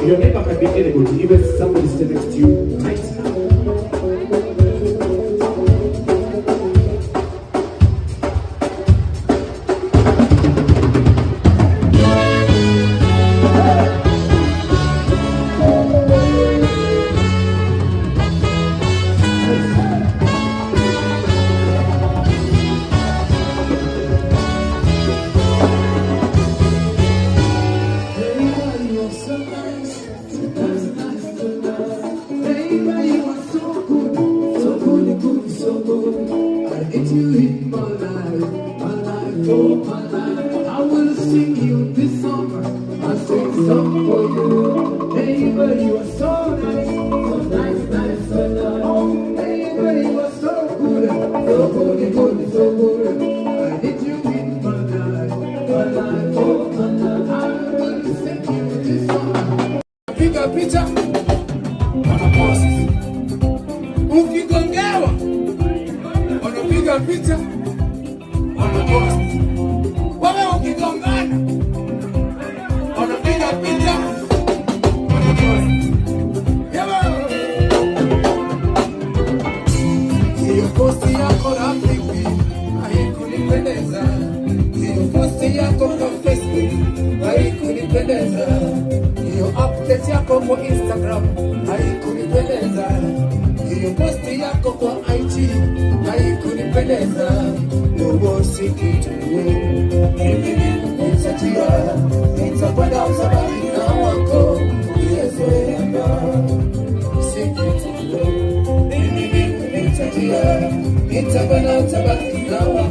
Your neighbor can be anybody, even somebody sitting next to you right now. Baby, you are so nice, so nice, nice, so nice. Baby, you are so good, so good, good, so good. I need you in my life, oh my life. I will sing you this song, I sing song for you. Baby, you are so nice, so nice, nice, so nice. Oh, baby, you are so good, so good, good, so good. I need you in my life, oh my life. I will sing you this song. Piga picha, wanapost. Ukigongewa wanapiga picha, wanapost. Wewe ukigongana wanapiga picha, wanapost. Yewe. Hiyo posti yako rafiki haikunipendeza. Hiyo posti yako kwa Facebook haikunipendeza. Hiyo update yako kwa Instagram haikunipendeza. Hiyo posti yako kwa IG haikunipendeza. Wewe si kitu, mimi ni mpita njia, nitakwenda utabaki na wako uliyezoea. Si kitu, mimi ni mpita njia, nitakwenda utabaki na wako.